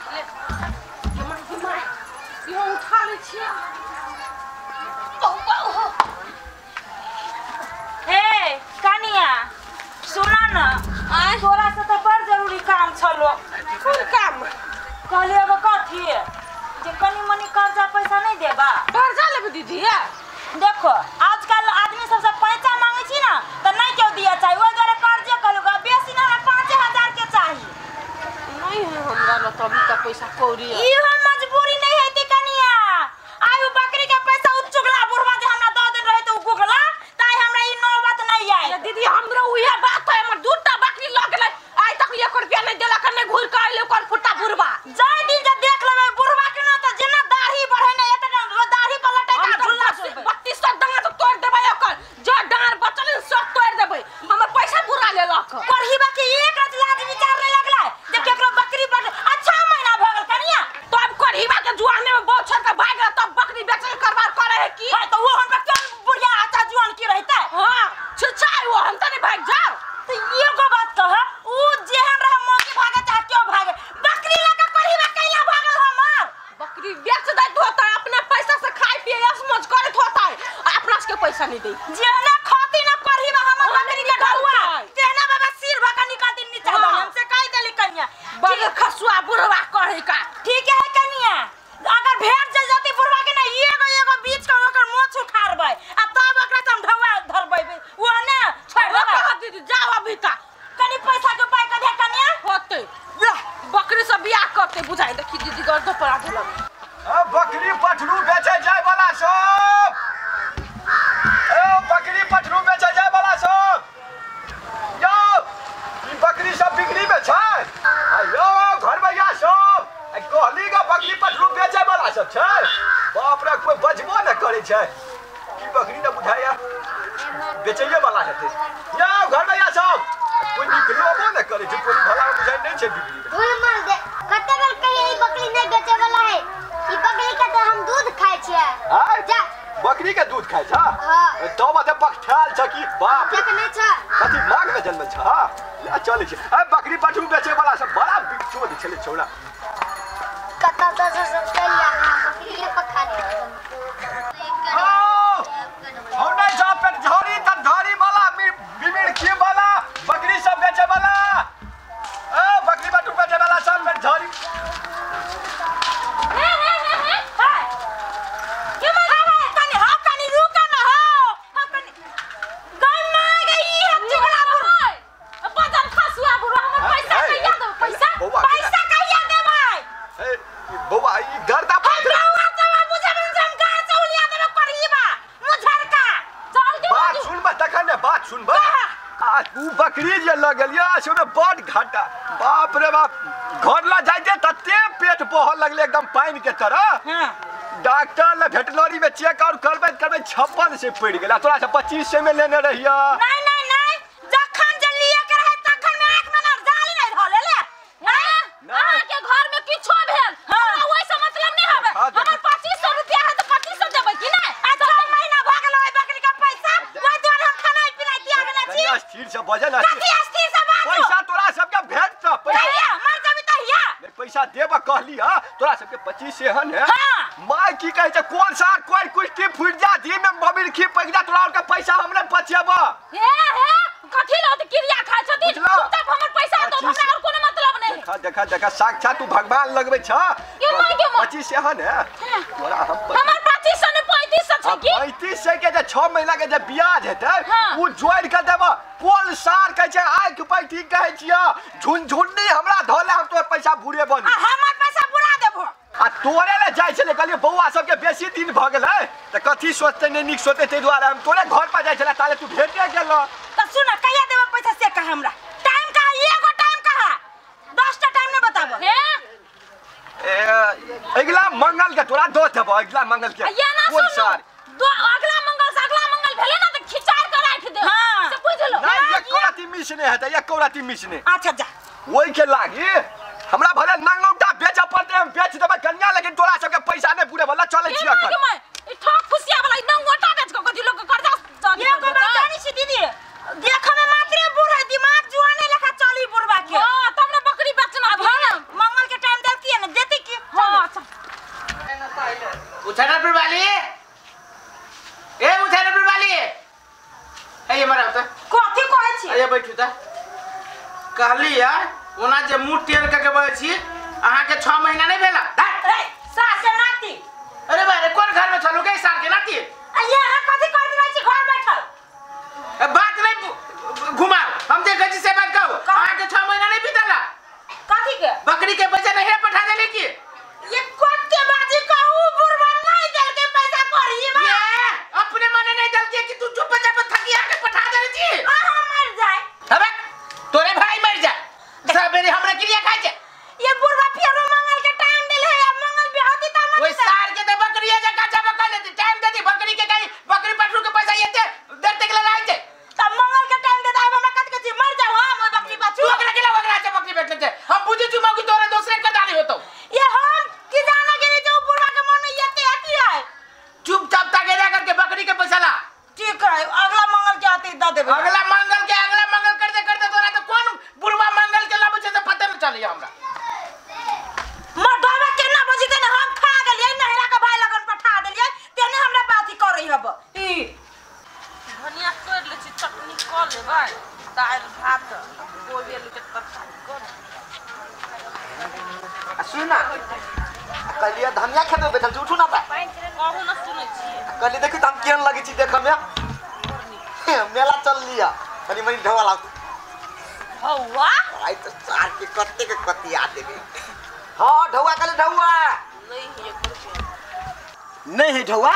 ले ये इहो उठा लै छियै। हे कनिया सुना न, तोरा से तो बड़ जरूरी काम छलो। कोन काम? कहलियै एगो कथी जे कनी मनी कर्जा पैसा नहीं देबा। कर्जा लेबै दीदी? देखो आजकल आदमी सबसे पैसा मांगे छी ना तो नहीं क्यों दिया चाहिए, ओहि दुआरे कर्जे कहलु गा बेसी ना 5000 के चाहिए। नहीं है हमरा ल तभी त पैसा कौड़ी। इहो मजबूरी नहीं है ती कनिया। आइ उ बकरी के पैसा उ चुगला बुढ़वा जे हमरा 10 दिन रहे त उ गुगला ताई हमरा ई नौबत नहीं आए। दीदी हमरा उहे बात है, हमर दूटा बकरी ल गेलै आइ तक 1 रुपया नहीं देलक, नहीं घुर के आइले ओकर फुटा बुढ़वा। जाय दिन जे देख लेबै बुढ़वा के ना त जेना दाढ़ी बढ़े ने एतना दाढ़ी पर लटका झुल्ला 3200 दांत तोड़ देबै ओकर, जो डांर बचल सब तोड़ देबै, हमर पैसा बुरा लेलक। करहीबा के एक रात लाज विचार नहीं लगलै जे केकरो बकरी बड़ अच्छा महीना भ गेल कनिया। तब करहीबा के जुआने में बहुत छोड़ के भाग गेल, तब बकरी बेचे के कारोबार करे है की? हां त वो हम पर कौन बुढ़िया अच्छा जुआन की रहतै? हां छिछाई वो हम त नहीं भाग जाओ। त एगो बात कह, उ जेहन रह मौकी भागे चाहे क्यों भागे, बकरी लगा करहीबा कैला भागल हमर? बकरी बेच दैत होता अपना पैसा से खाए पिए मौज करत होता है, अपना के पैसा नहीं दे। जेहना खाती ना करहीबा हमर बकरी के ढौआ तेहना बाबा सिर भका निकाल दिन नीचा दे। हमसे कह देली कनिया बड़ खसुआ बुढ़वा कहे का। ठीक है कनिया, अगर भेट जे जति बुढ़वा के ना एगो एगो बीच के ओकर मोछ उखाड़बै आ तब ओकरा से हम ढौआ धरबै, ओ ने छोड़ देबै। दीदी जाओ अभी ता कनी पैसा के उपाय कर दे कनिया। होते बकरी से बियाह करते बुझाई। देखी दीदी गर्द पर आ गेल। बकरी पठरू बेचे जाय वाला सब, ए बकरी पठरू बेचे जाय वाला सब, यौ ई बकरी सब बिक्री में छै। आ यौ घर भैया सब कहली गा बकरी पठरू बेचे वाला सब छै। बाप रे कोई बजबो न करे छै, ई बकरी न बुझाया बेचैये वाला हेतै। यौ घर भैया सब कोई निकलबो न करे छै, कोई भला बुझाय नहीं छै बिक्री। धुल मर दे, कते बेर कहिए ई बकरी नहीं बेचे वाला है, ई बकरी के तो हम दूध खाय छियै। जा बकरी के दूध खाय छ? हां तो बात पकठाल छ की बाप रे नहीं छ, कथि मांग में जन्मल छ? हां ले चलै छै। ए बकरी पठरू बेचे वाला सब बड़ा बिकचोद छले छौड़ा। कत दस सब कहिया बकरी के पखा ले। हम नहीं जा पेट झोरी त झोरी वाला बिमिर खी वाला बकरी सब बेचे वाला, ए बकरी पठरू बेचे वाला सब पेट झोरी। बकरी जे लगलिया से ओमे बड़ घाटा, बाप रे बाप घर ला जाइते तते पेट बहल लगले एकदम पानी के तरह। डॉक्टर ले वेटनरी में चेक आउट करबैत करबैत 56 से पड़ गेला। तोरा से 25 से में लेने रहिया। नहीं नहीं नहीं, जखन जे लिए के रहे तखन में आंख में जाली नहीं रहले ले। अहाँ के घर में किछो भेल हमरा ओइ से मतलब नहीं हवे। हमर 2500 रुपया है त 2500 देबै की नहीं? अच्छा महीना भ गेल ओइ बकरी के पैसा, ओइ दुआरे हम खाना पीना त्याग ने छी। स्थिर से बजल कथी स्थिर से बाजू? पैसा तोरा सबके भेट त पैसा मर जबी त हिया नहीं पैसा देब कहली। हां तोरा सबके 25 से हन है। हां my की कहै छै कोन सार कोई कुश्ती फुट जा दी में मबिर खी पक जा, तोरा और के पैसा हमने बचेब। हे हे कथी ल त क्रिया खाय छथि तब हमर पैसा तो हमरा और कोनो मतलब नहीं। देखा देखा देखा साक्षात तू भगवान लगबै छ। 25 से हन है तोरा हम हमर 2500 ने 3500 छै की? 3500 के जे 6 महीना के जे ब्याज हेतै उ जोड़ के देब। कोन सार कहै छै आंख पर ठीक कहै छियै, झुनझुन्नी हमरा धोले हम तोर पैसा बुरे बन आ हमर पैसा बुरा देबो। आ तोरे ले जाइ छलै कहलियै बौआ सबके बेसी दिन भ गेलै त कथी सोचतै नहि नीक सोचतै, ताहि दुआरे हम तोरे घर पर जाइ छलै ताले तू भेटे गेल। त सुन कहिया देबो पैसा से कह हमरा टाइम कहा, एगो टाइम कहा, 10 टा टाइम ने बताबो। हे अगला मंगल के तोरा दो देबो, अगला मंगल के। कोन सार दो अगला मंगल से अगला मंगल भेले ना त खिचार के राख दे। हां से बुझलो नहीं एको राति मिस नहीं हेतै, एको राति मिस नहीं। अच्छा जा ओइ के लागी हमरा भले नंगौटा बेच पड़तै हम बेच देबै कन्या, लेकिन तोरा सबके पैसा नहीं पूरे वाला चलै छी अखन। ई ठक फुसिया वाला नंगौटा बेच के कथि लोक के कर्जा एगो बात जानी छी दीदी, देख में मात्रे बूढ़ है, दिमाग जुआने लेखा चली बुढ़वा के। हां तब ने बकरी बेचना। अब हां मंगल के टाइम देलती है ना, मुछानपुर वाली, ए मुछानपुर वाली, ए ये मरा होता कथी कहै छी? अरे बैठू त कहली यार ओना जे मुंह टेर के के बजै छी अहाँ के 6 महीना नहीं भेला। ए सास के नाती। अरे बारे कोन घर में छलू के सार के नाती? आ ये अहाँ कथी करैत रहै छी घर बैठल? ए बात नहीं घुमाओ, हम देखै छी से बात कहू। अहाँ के 6 महीना नहीं बीतला। कथी के? बकरी के पैसा नहीं पठा देले की? ये कते बाजी कहू बुढ़वा नहीं देल के पैसा करी बा। ये अपने मने नहीं देल के कि तू चुप चाप थकिया के पठा देले छी। अहाँ मर जाए। अबे तोरे भाई मर जाए सबेरे हमरे क्रिया खाइ छै। ये बुढ़वा फेरो मंगल के टाइम देले है, मंगल बिहाती त मत। ओइ सार के त बकरी जका जमा कर लेती टाइम दे दी बकरी के, कहीं बकरी पटरू के पैसा येते देते के लड़ाई छै। त मंगल के टाइम दे आब हमरा कत के छी मर जाऊ हम ओइ बकरी पाछू। तू ओकरा के बकरा छै बकरी बेच लेते हम बुझी छु मौगी तोरे दोसरे के दाली होतो। ये हम की जाना गेले जे उ बुढ़वा के मन में येते अथी है। चुपचाप ताके जा करके बकरी के पैसा ला। ठीक है अगला मंगल के आते the देबे। अगला मंगल के अगला मंगल करते करते तोरा तो कौन बुढ़वा मंगल के लाबै छै से पता न चली हमरा। मर्दवा केना बजते ने हम खा गेलियै नहरा के भाई लगन पठा देलियै तेने हमरा बाती करई हब। ई धनिया तोड़ ले छी चटनी क लेबै दाल भात गोभी आलू के तरकारी कर। आ सुन ना कहलियै धनिया खेत में बैठल छी उठू ना त कहू ना सुनै छी। कहलियै देखी त हम केहन लगै छी देखऽ में। मेला चल लिया कनी मनी ढोवा लाग हौवा आई त सार के कते के कतिया देबे। हां ढौवा कहले ढौवा नहीं है नहीं है ढौवा।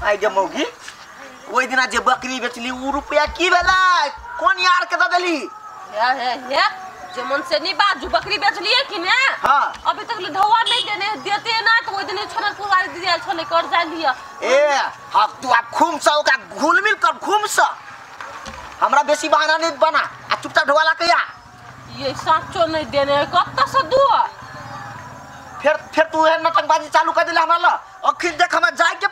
आई गे मौगी ओइ दिना जे बकरी बेचली उ रुपया की भेलै कोन यार के the देली? हे हे हे जे मन से नहीं बाजू बकरी बेचलिए कि ने? हां अभी तक ले ढौवा नहीं देने देते ना तो ओइ दिन छोनपुर वाले दीदी आयल छले कर्जा लिया। ए हां तू आप खूम सा ओकरा घुल मिल कर खूम सा हमरा बेसी बहाना नहीं बना आ चुपचाप ढौवा ला के आ। ये साचो नहीं देने कत्ता से दुआ फिर फिर तू एहन नटकबाजी चालू कर देले हमरा ल। अखिन देख हमरा जाय के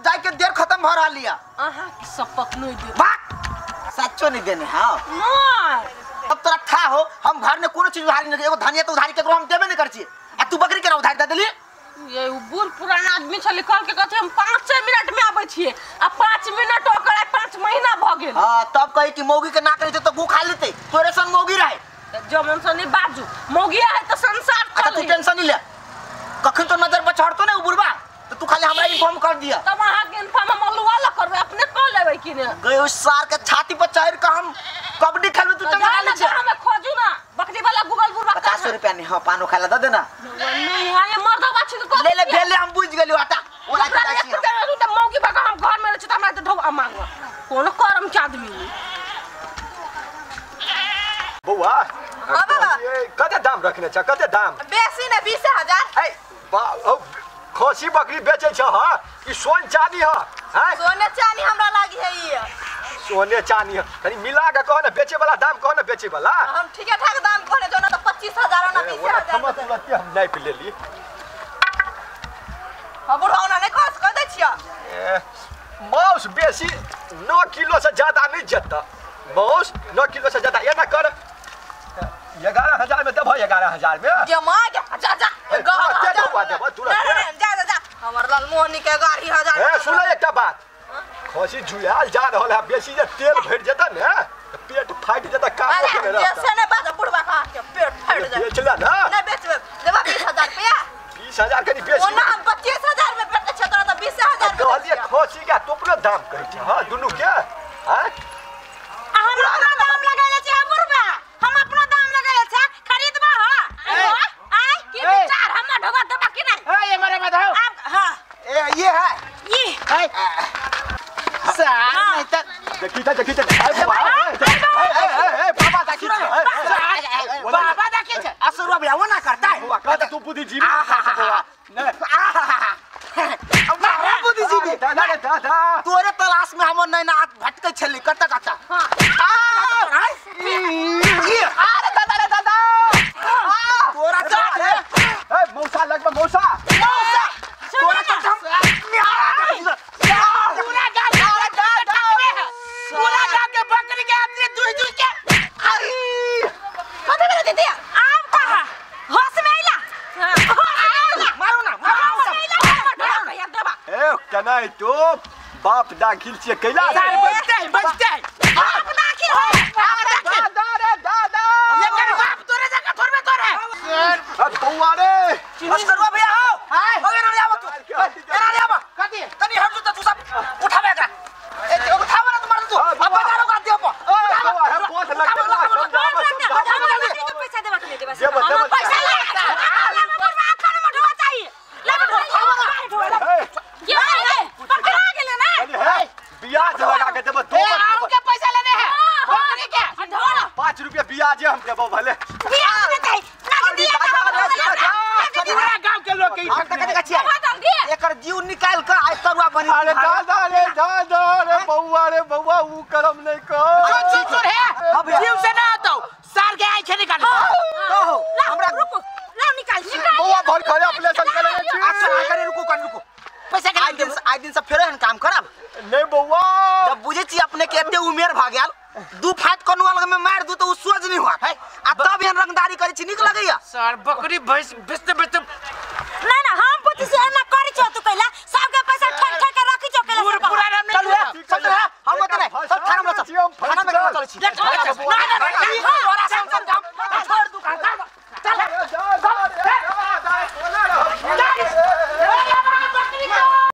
जाय के देर खत्म भ रहल लिया। अहाँ के शपथ नहीं दे बात सच्चो नहीं देने। हां नहीं अब तोरा था हो हम घर में कोनो चीज उधारी नहीं एगो धनिया तो उधारी केकरो हम देबे नहीं करছি आ तू बकरी केना उधारी दे देली? ये बूढ़ पुराना आदमी छले कल के कहते हम 5 मिनट में आबै छिए आ 5 मिनट ओकर 5 महीना भ गेल। हां तब कही कि मौगी के ना करी त गू खा लेते तोरे संग मौगी रहे। जमन से नहीं बाजू मौगी है त संसार चले। तू टेंशन नहीं ले कखन तो नजर पर चढ़तो ने उ बुढ़बा तो तू खाली हमरा इन्फॉर्म कर दिया। तब अहाँ के इन्फॉर्म हम अलुआ ल करबै अपने क लेबै कि ने? गए उस सार के छाती पर चढ़ के हम कबड्डी खेलबै तू टेंशन ले छी। हमें खोजू ना बकरी वाला गूगल बुढ़बा 50 रुपया नहीं। हां पानो खाला the देना। नहीं हां ये मर्दवा छी के ले ले भेले हम बुझ गेलियो आटा ओला के जाइ छी। त मौगी बका हम घर में रहै छी त हमरा त ढौआ मांग कोनो करम के आदमी। बौआ हां बाबा कते दाम रखने छ कते दाम? बेसी ने 20000। ए बा खसी बकरी बेचै छ हां ई सोन चांदी ह? हैं सोने चांदी हमरा लागी है ई सोने चांदी ह कनी मिला के कह ना बेचे वाला दाम कह ना बेचे वाला। हम ठीके ठाक दाम कहने जो ना त 25000 ना 20000 हम तुरंत हम नापि लेली। हम बुढ़ौना नहीं कह कह दै छिया। मांस बेसी 9 किलो से ज्यादा नहीं जेता मांस 9 किलो से ज्यादा एना कर 11000 में देबो 11000 में। जे मां के जा जा जा जा जा हमर लालमोहनी के 11000। ए सुन एकटा बात खसी जुआल जा रहल है बेसी जे तेल भरि जेता ने त पेट फाटि जेता काम के रहता। जैसे ने बात बुढ़वा खा के पेट फाटि जाए। बेचला ना नहीं बेचबे देबा 20000 रुपया 20000 कनी बेसी ओना हम 25000 में बेचै छै तोरा त 20000 में कहलिए खसी के तो अपनो दाम कहै छै। हां दुनू के हां हम अपना दाम लगैले छै बुढ़वा हम अपना दाम लगैले छै खरीदबा। हां आय की विचार हमरा ढोबा देबा कि नहीं? ए ये मारे बताओ आप। हां ए ये है ये ए सार नहीं त देखी त देखी त ए ए ए बाबा देखी बाबा देखी छ असुरवा बिया वो ना करता है बुआ कहता तू बुद्धिजीवी नहीं अब बुद्धिजीवी दादा दादा तोरे तलाश में हमर नैना भटकै छली कत कत। हां अरे दादा रे दादा तोरा चाट ए मौसा लगबा मौसा मौसा तोरा चाट हम पूरा गांव पूरा गांव के बकरी के आदमी दुई दुई के कथी भेलै दीदी आप कहा होश में आइला मारू ना मारू। केना हेतौ बाप दाखिल छियै कैला सर बचते है बचते है बाप दाखिल है बाप दाखिल दादा रे दादा एकर बाप तोरे जगह थोड़बे तोरे अब बौआ रे असगरुआ भैया आओ हाय हो एना ले आबो तू एना ले आबो कथी तनी हट जो तू सब उठाबे एकरा ए उठाबे ना तू मार तू अब बाजार ओकरा देह पर ओए बौआ है पोथ लगते बौआ समझाबो समझाबो पैसा देबा के नहीं देबा देबो, देबो। पैसा ले खाना में ढोआ चाहिए ले ढोआ ए, के रे पकड़ा गेले ना अरे है ब्याज लगा के देबो दो ए आम के पैसा लेने है बकरी के ढोआ 5 रुपया ब्याज हम देबो भले बियाह में चाहिए ना के दिया दादा रे दादा पूरा गांव के लोग के हम त कते छियै जल्दी एकर जीव निकाल के आइ तरुआ बनी अरे दादा रे दादा रे बौआ रे बौआ ऊ करम नहीं कर चुप चुप चुप है हाँ भैया। जीव से ना आता सार के आंखें निकाल कहो हमरा रुको लाओ निकाल निकाल बौआ भर खरे ऑपरेशन करे छी अच्छा करे रुको कन रुको पैसा के आइ दिन से आइ दिन से फेरो एहन काम करब नहीं बौआ जब बुझे छी अपने के एते उमेर भ गेल दू फाट कनुआ लग में मार दू त उ सोच नहीं होत आ तब एहन रंगदारी करै छी नीक लगैया सर बकरी भैंस बेचते बेचते ना ना हम पूछी से एना करी छो तू कैला सबके पैसा ठक ठक के रखी छो कैला पूरा पूरा नाम नहीं चलू हे चल हे हम मत नहीं सब थाना में चल थाना में चल छी ना ना ना तोरा संग संग